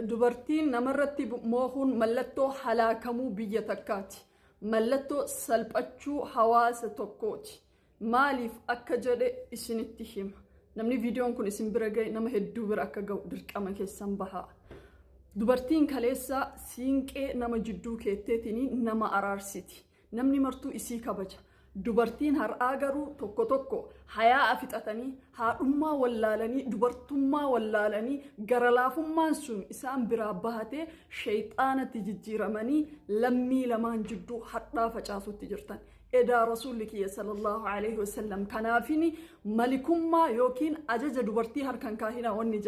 Dubartiin namarratti moohuun mallattoo halaakamuu biyya takkaati. Mallattoo salphachuu hawaasa tokkooti. Maaliif akka jedhe isinitti hima. Namni viidiyoon kun isin bira gahe nama hedduu bira akka gahu dirqama keessan bahaa. Dubartiin kaleessaa siinqee nama jidduu keetteetiin nama araarsiti. Namni martuu isii kabaja. Dubartiin har'aa garuu tokko tokko hayaa'a fixatanii, haadhummaa wallaalanii, dubartummaa wallaalanii, gara laafummaan sun isaan biraa bahatee sheyxaanatti jijjiiramanii lammii lamaan jidduu hadhaa facaasutti jirtan. Edaa Rasuulli kiyya sallallahu alaihi wasallam kanaafini malikummaa yookiin ajaja dubartii harkan kaahinaa wanni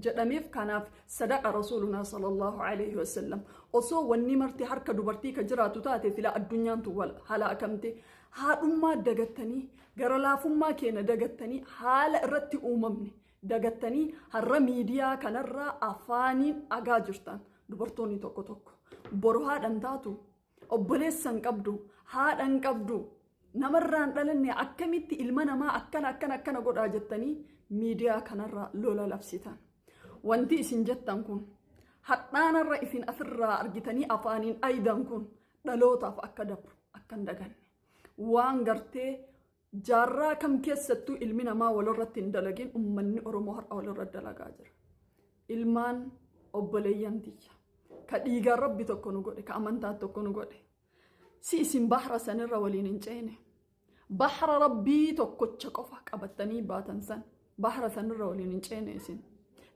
jedhameef kanaaf. Sadaqa Rasuulunaa sallallahu alaihi wasallam. Osoo wanni marti harka dubartii ka jiraatu taate sila addunyaan tun wal halaakamte. Haadhummaa dagattanii, gara laafummaa keenya dagattanii, haala irratti uumamne dagattanii har'a miidiyaa kanarraa afaaniin agaa jirtan dubartoonni tokko tokko. Boru haadhan taatu, obboleessa hin qabdu, haadha hin qabdu, namarraa hin dhalanne akkamitti ilma namaa akkana akkana akkana godhaa jettanii miidiyaa kanarraa lola labsitan. Wanti isin jettan kun hadhaanarra isin asirraa argitanii afaaniin aydan kun dhalootaaf akka dabru akka hin daganne. Waan gartee jaarraa kam keessattuu ilmi namaa walirratti hin dalagin ummanni Oromoo har'a walirra dalagaa jira. Ilmaan obboleeyyan tiyya. Ka dhiigaan rabbi tokko nu godhe, ka amantaa tokko nu godhe. Si isin bahra sanirra waliin hin ceene. Bahra rabbii tokkocha qofa qabattanii baatan san bahra sanirra waliin hin ceene isin.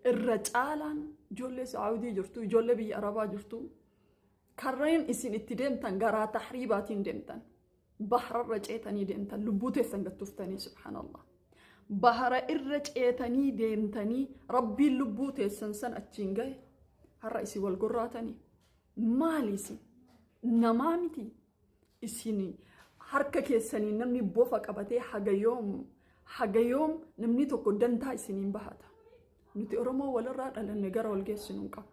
Irra caalaan ijoollee Saa'udii jirtu, ijoollee biyya Arabaa jirtu, karreen isin itti deemtan garaa tahriibaatiin deemtan. Bahrarra ceetanii deemtan lubbuu teessan gattuftanii subhaanallah. Bahara irra ceetanii deemtanii rabbiin lubbuu teessan san achiin gahe har'a isin wal gorraatanii. Maali isin? Namaa miti. Isin harka keessanii namni bofa qabatee haga yoom haga yoom namni tokko dantaa isiniin bahata. Nuti Oromoo walirraa dhalanne gara wal geessinu hin qabnu.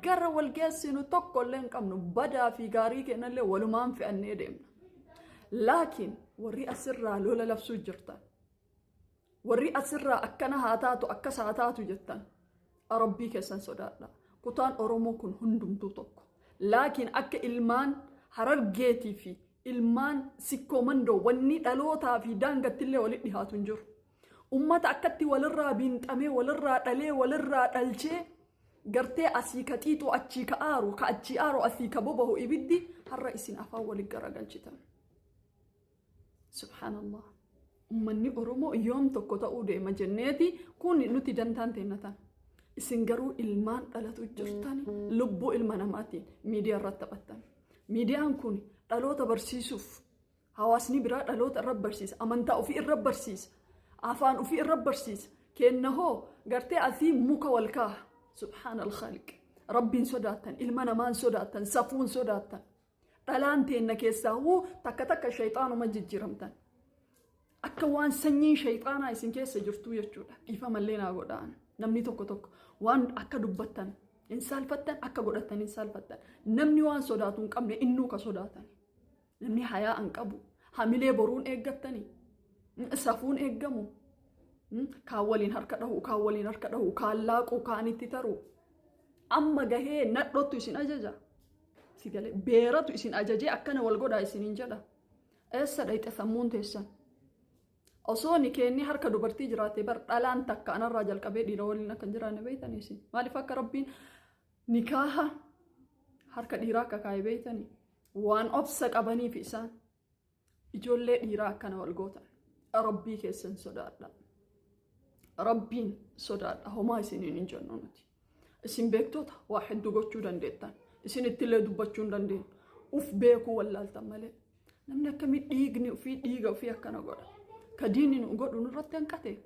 Gara wal geessinu tokko illee hin qabnu. Badaa fi gaarii kennallee walumaan fe'annee deemna. Laakiin warri asirraa lola labsuu jirtan. Warri asirraa akkana haa taatu akkas haa taatu jettan Rabbii keessan sodaadha. Kutaan Oromoo kun hundumtuu tokko. Laakiin akka ilmaan Harargeetii fi ilmaan Sikkoo Mandoo wanni dhalootaa fi daangattillee walitti dhihaatu hin jiru. Ummata akkatti walirraa biinxamee walirraa dhalee walirraa dhalchee gartee asii ka xiixu achii ka aaru ka achii aaru asii ka bobahu ibiddi har'a isin afaan walitti garagalchitan. Subhaanallah. Ummanni Oromoo yoom tokko ta'uu deema jenneeti kun nuti dantaan teenna tan. Isin garuu ilmaan dhalatu jirtan lubbuu ilma namaatiin miidiyaa irratti taphattan. Miidiyaan kun dhaloota barsiisuuf hawaasni biraa dhaloota irra barsiisa amantaa ofii irra barsiisa afaan ofii irra barsiisa kenna hoo gartee asii muka wal kaaha subhaanal khaaliq rabbiin sodaattan ilma namaan sodaattan safuun sodaattan. Dhalaan teenna keessaa huu takka takka shayxaanuma jijjiiramtan. Akka waan sanyiin shayxaanaa isin keessa jirtuu jechuudha. Dhiifamallee naa godhaan. Namni tokko tokko waan akka dubbattan hin saalfattan akka godhattan hin saalfattan. Namni waan sodaatu hin qabne innuu ka sodaatan. Namni hayaa hin qabu. Hamilee boruun eeggattanii. Safuun eeggamu. Kaan waliin harka dhahu, kaan waliin harka dhahu, kaan laaqu, kaan itti taru. Amma gahee nadhottu isin ajaja. Si galee beeratu isin ajajee akkana wal godhaa isiniin jedha. Eessa dhayxe sammuun teessan? Osoo ni keenni harka dubartii jiraate bar dhalaan takka anarraa jalqabee dhiira waliin akka hin jiraanne beeytanii isin. Maaliif akka rabbiin nikaaha harka dhiiraa akka kaa'e beeytanii? Waan obsa qabaniif isaan. Ijoollee dhiiraa akkana wal gootan. Rabbii keessan sodaadha. Rabbiin sodaadha. Homaa isiniin hin jennu nuti. Isin beektoota waa hedduu gochuu dandeettan. Isin ittillee dubbachuu hin dandeenyu. Uf beekuu wallaaltan malee. Namni akkamii dhiigni ofii dhiiga ofii akkana godha. Ka diinni nu godhu nurratti hanqate.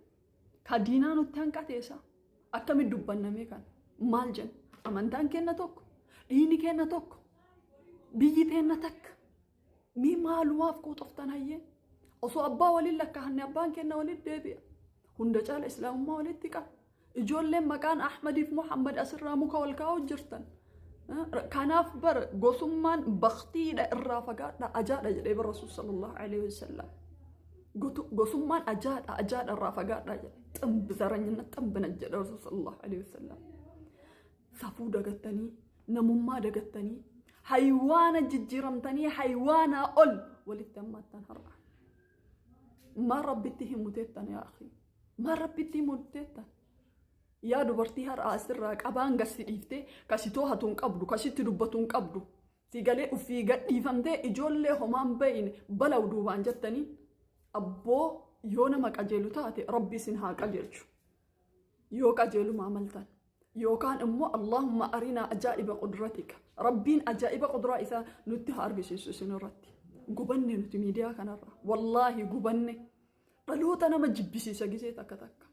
Ka diinaa nutti hanqate isa. Akkamitti dubbannamee kana? Maal jenna? Amantaan keenna tokko. Dhiigni keenna tokko. Biyyi teenna takka. Mee maalumaaf quuxoftan hayyee? Osoo abbaa waliin lakkaa'anne abbaan keenna walitti deebi'a. Hunda caala islaamummaa walitti qaba. Ijoolleen maqaan Ahmadiif Muhammad asirraa muka wal kaa'u jirtan. Kanaaf bar gosummaan baktiidha irraa fagaadha ajaadha jedhee bar Rasuul sallallahu alaihi wasallam. Gosummaan ajaadha ajaadha irraa fagaadha jedhe. Ximb zaranyina ximb na jedhe Rasuul sallallahu alaihi wasallam. Safuu dagattanii, namummaa dagattanii, haywaana jijjiiramtanii haywaanaa ol walitti hammaattan har'a. Maal Rabbitti himu teettan yaa akhi? Maal Rabbitti himu teettan? Yaa dubartii har'a asirraa qabaan gasi dhiiftee kasi toohatu hin qabdu, kasitti dubbatu hin qabdu. Si galee ufii gadhiifamtee ijoollee homaan bayine balaw duubaan jettanii abboo yoo nama qajeelu taate Rabbi isin haa qajeelchu. Yoo qajeelumaa maltan. Yookaan immoo Allahumma arinaa ajaa'iba qudratika. Rabbiin ajaa'iba qudraa isaa nutti haa argisiisu isin irratti. Gubanne nuti miidiyaa kanarra. Wallaahi gubanne. Dhaloota nama jibbisiisa gisee takka takka.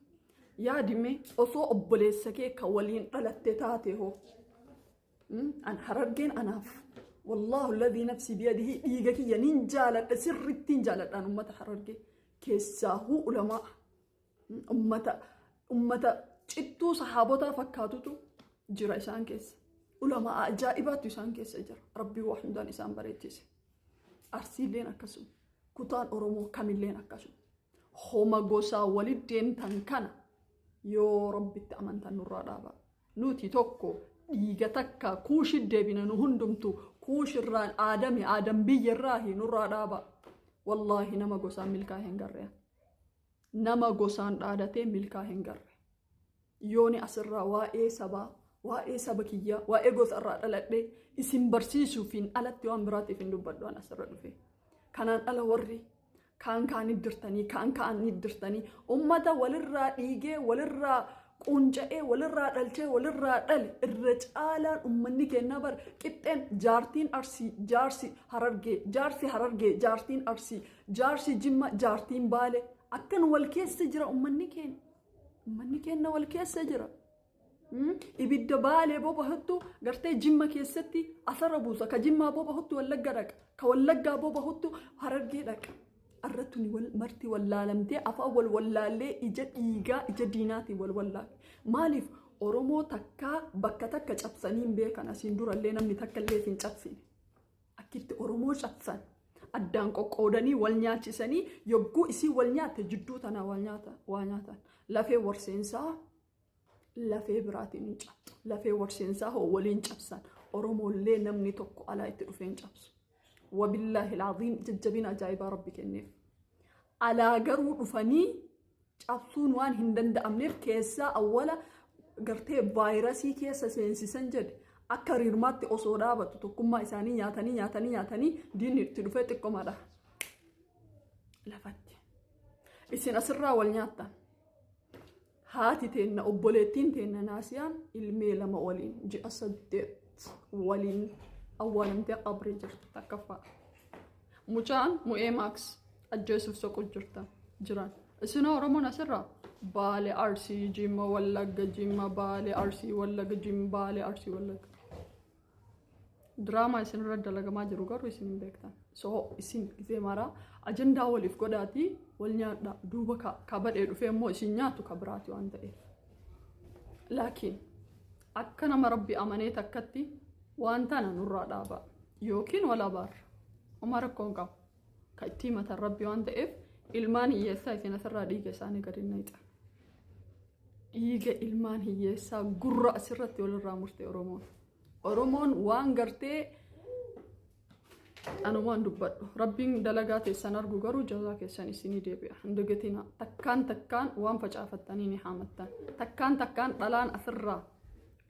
Yaadime osoo obboleessa kee ka waliin dhalatte taate hoo. An Harargeen anaaf wallaahu alladhii nafsii biyadihi dhiiga kiyya nin jaaladha, sirrittiin jaaladhaan ummata Harargee keessaahuu ulamaa ummata cittuu sahaabotaa fakkaatutu jira isaan keessa. Ulamaa ajaa'ibaatu isaan keessa jira. Rabbii waa hundaan isaan bareechise. Arsiilleen akkasuma. Kutaan Oromoo kamilleen akkasuma. Homa gosaa walit deemtan kana yoo Rabbitti amantan nurraa dhaabaa. Nuti tokko, dhiiga takka, Kuushi deebina nu hundumtu, Kuushirraan Aadami, Aadam biyyarraahi. Nurraa dhaabaa. Wallaahi nama gosaan milkaa hin garre. Nama gosaan dhaadatee milkaa hin garre. Yooni asirraa waa'ee sabaa, waa'ee saba kiyyaa, waa'ee gosa irraa dhaladhee isin barsiisuufiin alatti waan biraatiif hin dubbadhu an asirra dhufe. Kanaan ala warri kaan kaanit dirtanii, kaan kaanit dirtanii, ummata walirraa dhiigee, walirraa quunca'ee, walirraa dhalchee, walirraa dhale, irra caalaan ummanni kennaa bar qixxeen jaartiin Arsii, jaarsi Harargee, jaarsi Harargee, jaartiin Arsii, jaarsi Jimma, jaartiin Baale, akkan wal keessa jira ummanni keenya. Ummanni keenya wal keessa jira. Ibidda Baalee boba'uttu gartee Jimma keessatti asarra buusa. Ka Jimmaa boba'uttu Wallagga dhaqa. Ka Wallaggaa boba'uttu Harargee dhaqa. Arratti wal marti wallaalamtee afaan wal wallaallee ija dhiigaa ija diinaatiin wal wallaale. Maaliif Oromoo takkaa bakka takka cabsanii hin beekan? Asiin durallee namni takka illee hin cabsine. Akkitti Oromoo cabsan addaan qoqqoodanii wal nyaachisanii, yogguu isii wal nyaatte jidduu tanaa wal nyaata waa nyaatan. Lafee warseensaa lafee biraatiin hin cabxu. Lafee warseensaa hoo waliin cabsan. Oromoollee namni tokko alaa itti dhufee hin cabsu. Wabillaahi alcaziim, jajjabina ajaa'ibaa Rabbi kenneef. Alaa garuu dhufanii cabsuun waan hin danda'amneef keessaa awwala gartee vaayirasii keessa seensisan jedhe. Akka riirmaatti osoo dhaabatu tokkummaa isaanii nyaatanii nyaatanii nyaatanii diinni itti dhufee xiqqomadha. Lafatti. Isin asirraa wal nyaattan. Haati teenna, obboleettiin teenna Naasiyaan ilmee lama waliin ji'a 8 waliin awwaalamtee qabrii jirti takkaffaa. Mucaan mu'ee maaks ajjeesuuf soqu jirta jiran. Isin Oromoon asirraa Baale, Arsii, Jimma, Wallagga, Jimma, Baale, Arsii, Wallagga, Jimma, Baale, Arsii, Wallagga. Diraamaa isin irra dalagamaa jiru garuu isin hin beektan. So isin gisee maraa ajandaa waliif godhaatii wal nyaadha. Duuba ka badhee dhufee immoo isin nyaatu ka biraati waan ta'eef. Laakiin akka nama Rabbi amanee takkatti waan tana nurraa dhaabaa. Yookiin wal abaarra. Homaa rakkoo hin qabu. Ka itti himatan Rabbi waan ta'eef ilmaan hiyyeessaa isin asirraa dhiiga isaanii gadi naqxa. Dhiiga ilmaan hiyyeessaa gurra asirratti walirraa murte Oromoon. Oromoon waan gartee anumaan dubbadhu. Rabbiin dalagaa teessan argu garuu jazaa keessan isinii deebi'a. Hin dagatina. Takkaan takkaan waan facaafattanii ni haamattan. Takkaan takkaan dhalaan asirraa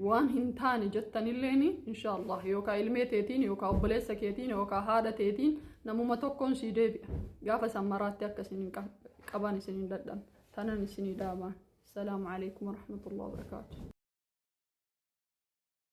waan hin taane jettanilleeni inshaallah yookaan ilmee teetiin yookaan obboleessa keetiin yookaan haadha teetiin namuma tokkoon sii deebi'a. Gaafa san maraatti akka isin qaban isin hin dadhabne. Tanan isinii dhaabaan. Salaamu alaikum warahmatullahi wabarakaatuh.